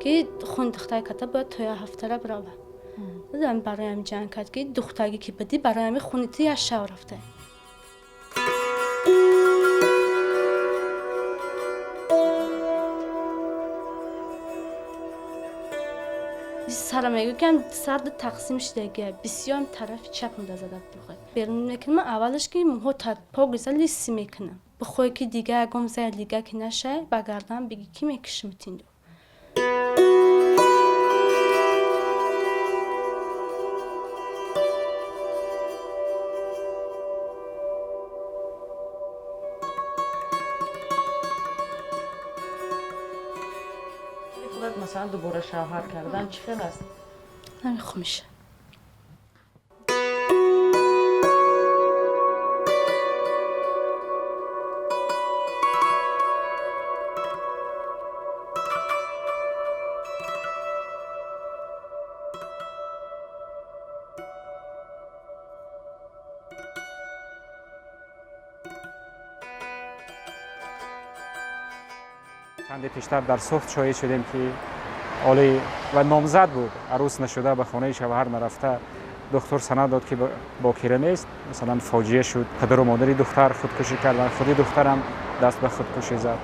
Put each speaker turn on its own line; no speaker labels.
Ки хун духтар ката бояд то як ҳафтара бирава. Бароям ҷанг кард, ки духтаге ки бидӣ, барои ҳами хуни ту як шав рафта. Сара мегӯ, ки сар тақсим шудагия, бисёрам тарафи чапмда зада бухоҳ. Берун мекунам, аввалаш ки мӯҳо погиза лиси мекунам. Бихоҳе ки дига ягон зая лига ки нашай, ба гардан бигӣ ки мекушим тиндо.
Худат, масалан, дубора шавҳар кардан чӣ хел аст?
Намехоҳ меша.
Чанде пештар дар Суғд шоҳид шудем, ки оли ва номзад буд, арӯс нашуда, ба хонаи шавҳар нарафта, духтур санад дод, ки бокира нест. Масалан, фоҷиа шуд, падару модари духтар худкушӣ карданд, худи духтарам даст ба худкушӣ зад.